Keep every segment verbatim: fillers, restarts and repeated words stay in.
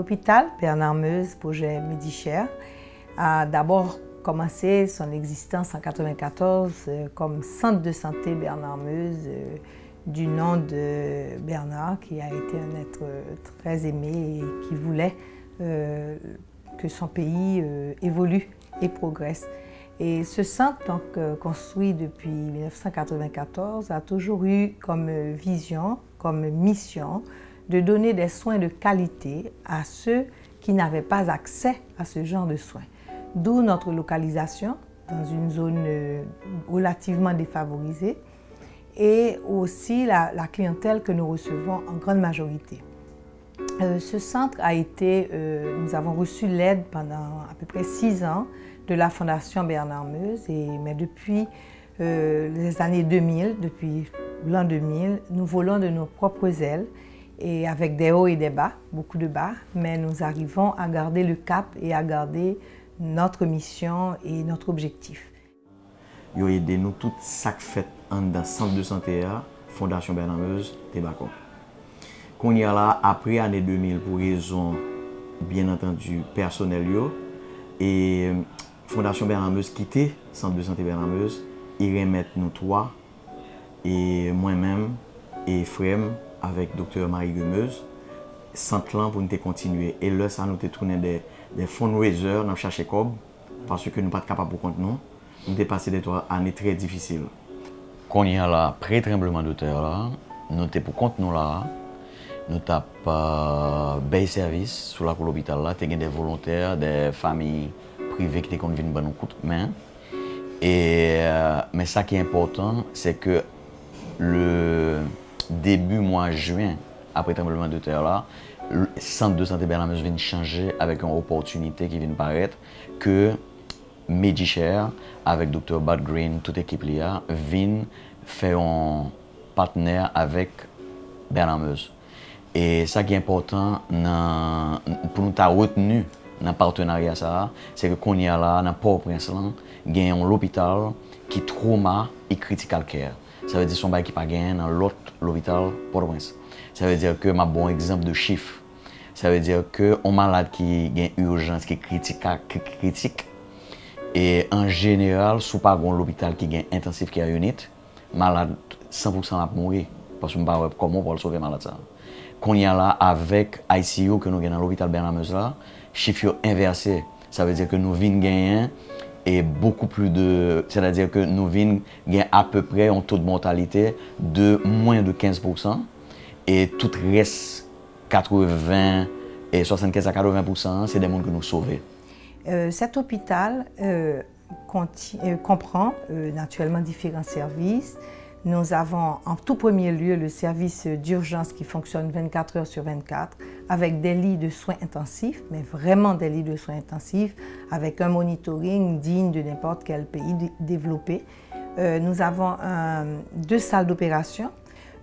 L'hôpital Bernard Meuze, projet Medichère, a d'abord commencé son existence en quatre-vingt-quatorze, euh, comme centre de santé Bernard Meuze, euh, du nom de Bernard, qui a été un être, euh, très aimé et qui voulait, euh, que son pays, euh, évolue et progresse. Et ce centre, donc, euh, construit depuis mille neuf cent quatre-vingt-quatorze, a toujours eu comme, euh, vision, comme mission, de donner des soins de qualité à ceux qui n'avaient pas accès à ce genre de soins. D'où notre localisation dans une zone, euh, relativement défavorisée et aussi la, la clientèle que nous recevons en grande majorité. Euh, ce centre a été, euh, nous avons reçu l'aide pendant à peu près six ans de la Fondation Bernard Meuze, et, mais depuis, euh, les années deux mille, depuis l'an deux mille, nous volons de nos propres ailes et avec des hauts et des bas, beaucoup de bas, mais nous arrivons à garder le cap et à garder notre mission et notre objectif. Yo ede nou tout sa k fèt anndan sant de sante a, Fondasyon Bernard Meuze te ba kòb. Kounye a la, apre ane de mil, pou rezon, byen antandi, pèsonèl yo, e Fondasyon Bernard Meuze kite sant de sante Bernard Meuze, e remèt nou twa, e mwen menm, e frè m, avèk Doktè Marie Guy Meuze, sant lan pou n te kontinye. E lè sa, nou te tounen de, de fundraiser, n ap chache kòb, paske nou pa t kapab pou kont nou. Nou te pase de twa ane trè difisil. Kounye a la, apre tranbleman de tè la, nou te pou kont nou la, nou t ap, euh, bay sèvis sou lakou lopital la, te gen de volontè, de fanmi prive ki te konn vin ban nou kout men. E, euh, men sa ki enpòtan, se ke le debi mwa jen, apre tranbleman de tè la, sant de sante Bernard Meuze vin chanje avèk yon opòtinite ki vin parèt ke Medichère, avèk Doktè Bud Green, tout ekip li a, vin fè yon patnè avèk Bernard Meuze. E sa ki enpòtan nan, pou nou ta retni nan patenarya sa a, se ke kounye a la, nan Pòtoprens lan, gen yon lopital ki trauma e critical care. Sa vle di se yon bagay ki pa genyen nan lòt lopital Pòtoprens. Sa vle di ke m ap ba w yon egzanp de chif. Sa vle di ke yon malad ki gen ijans ki kritika-, ki kritik, e an jeneral, si w pa gen yon lopital ki gen intensive care unit, malad san pou san l ap mouri, paske m pa wè kòman w pral sove malad sa a. Kounye a la, avèk I C U ke nou gen nan lopital Bernard Meuze la, chif yo envèse. Sa vle di ke nou vin genyen e beaucoup plus de, c'est-à-dire que nou vin gen apeprè yon to de mòtalite de mwen de kenz pou san, e tout rès katreven, e swasannkenz a katreven pou san an, se de moun ke nou sove. Euh, cet hôpital, euh, conti-, euh, comprend, euh, naturellement différents services. Nous avons en tout premier lieu le service d'urgence qui fonctionne vingt-quatre heures sur vingt-quatre avec des lits de soins intensifs, mais vraiment des lits de soins intensifs, avec un monitoring digne de n'importe quel pays dé-, développé. Euh, nous avons un, deux salles d'opération.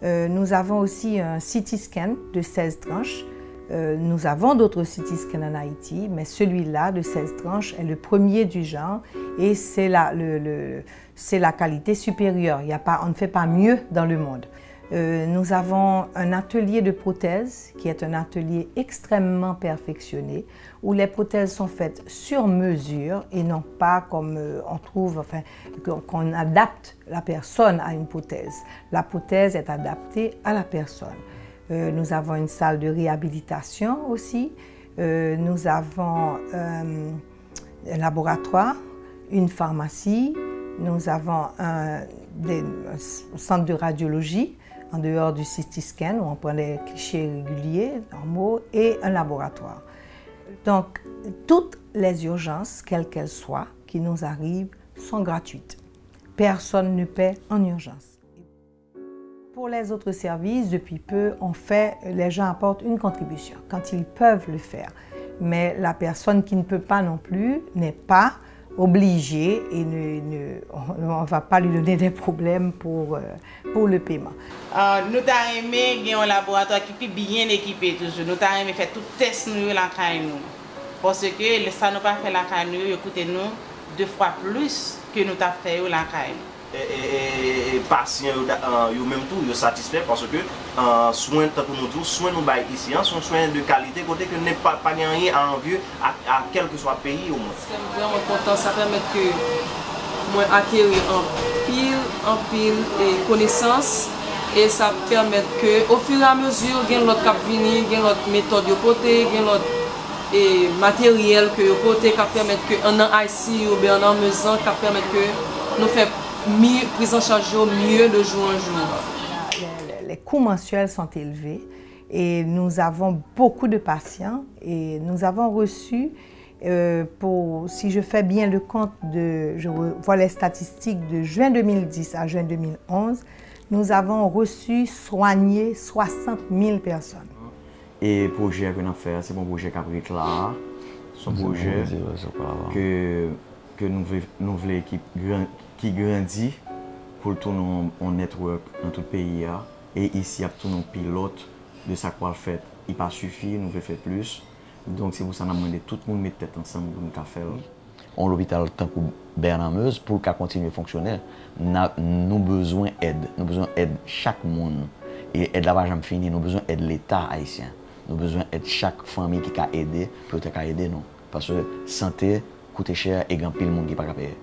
Euh, nous avons aussi un C T scan de seize tranches. Euh, nous avons d'autres C T scans en Haïti, mais celui-là de seize tranches est le premier du genre et c'est la, le, le, c'est la qualité supérieure. Il y a pas, on ne fait pas mieux dans le monde. Euh, nous avons un atelier de prothèse qui est un atelier extrêmement perfectionné où les prothèses sont faites sur mesure et non pas comme, euh, on trouve, enfin, qu'on, qu'on adapte la personne à une prothèse. La prothèse est adaptée à la personne. Euh, nous avons une salle de réhabilitation aussi. Euh, nous avons, euh, un laboratoire, une pharmacie. Nous avons un, des, un centre de radiologie en dehors du C T scan où on prend les clichés réguliers, normaux, et un laboratoire. Donc, toutes les urgences, quelles qu'elles soient, qui nous arrivent, sont gratuites. Personne ne paie en urgence. Pour les autres services, depuis peu, on fait, les gens apportent une contribution quand ils peuvent le faire. Mais la personne qui ne peut pas non plus n'est pas obligée et ne, ne, on ne va pas lui donner des problèmes pour, euh, pour le paiement. Ah, nou ta renmen gen yon laboratwa ki pi byen ekipe toujou. Nou ta renmen fè tout tès nou yo lakay nou. Paske lè sa nou pa fè lakay nou yo, yo koute nou de fwa plis ke nou t ap fè yo lakay nou. E, e, e, e, e pasyan yo, da- e, yo menm tou, yo satisfè paske e, swen, tankou nou di w, swen nou bay isi an, se yon swen de kalite kote ke ne pa, pa gen anyen a anvye a, a kèlkeswa peyi omwen. Sa fè m vrèman kontan, sa pèmèt ke mwen akeri anpil, anpil e, konesans e sa pèmèt ke ofiramezu gen lòt k ap vini, gen lòt metòd yo pote, gen lòt e, materyèl ke yo pote k ap pèmèt ke an nan I C U oubyen an nan mezon k ap pèmèt ke nou fè mi, prizanchaj yo mieux de jour en jour. Les, les coûts mensuels sont élevés et nous avons beaucoup de patients et nous avons reçu, euh, pour, si je fais bien le compte de, je vois les statistiques de juin deux mille dix à juin deux mille onze, nous avons reçu, soigné soixante mille personnes. E pwojè ke n ap fè a, se pa yon pwojè k ap ret la a. Se yon pwojè ke, ke nou vle, nou vle ki, gran, ki grandi pou l tounen yon, yon network nan tout peyi a. E isi ap tounen yon pilòt de sa k pral fèt. Li pa sifi, nou vle fè plis. Donk, se pou sa n ap mande tout moun met tèt ansanm pou nou ka fè l. Yon lopital tankou Bernard Meuze, pou l ka kontinye fonksyonèl, n a, nou bezwen èd. Nou bezwen èd chak moun. E èd la pa janm fini. Nou bezwen èd Leta ayisyen. Nou bezwen èd chak fanmi ki ka ede, pou yo te ka ede nou. Paske sante koute chè e gen anpil moun ki pa ka peye.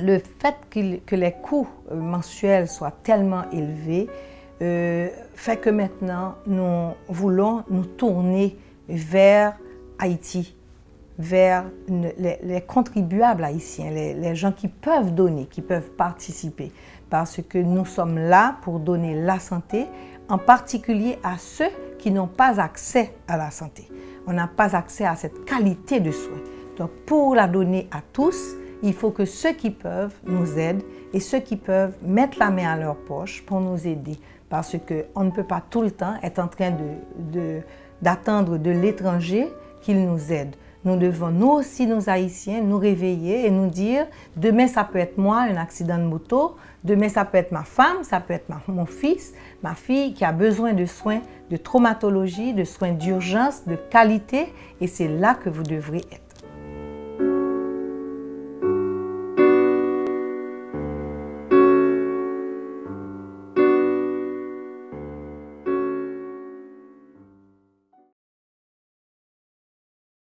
Le fait que, que les coûts euh, mensuels soient tellement élevés euh, fait que maintenant nous voulons nous tourner vers Haïti, vers ne- les, les contribuables haïtiens, les, les gens qui peuvent donner, qui peuvent participer. Parce que nous sommes là pour donner la santé, en particulier à ceux qui n'ont pas accès à la santé. On n'a pas accès à cette qualité de soins. Donc, pour la donner à tous, il faut que ceux qui peuvent nous aident et ceux qui peuvent mettent la main à leur poche pour nous aider. Parce qu'on ne peut pas tout le temps être en train de, de- d'attendre de l'étranger qu'il nous aide. Nous devons, nous aussi, nous Haïtiens, nous réveiller et nous dire, demain, ça peut être moi, un accident de moto, demain, ça peut être ma femme, ça peut être ma- mon fils, ma fille qui a besoin de soins de traumatologie, de soins d'urgence, de qualité, et c'est là que vous devrez être.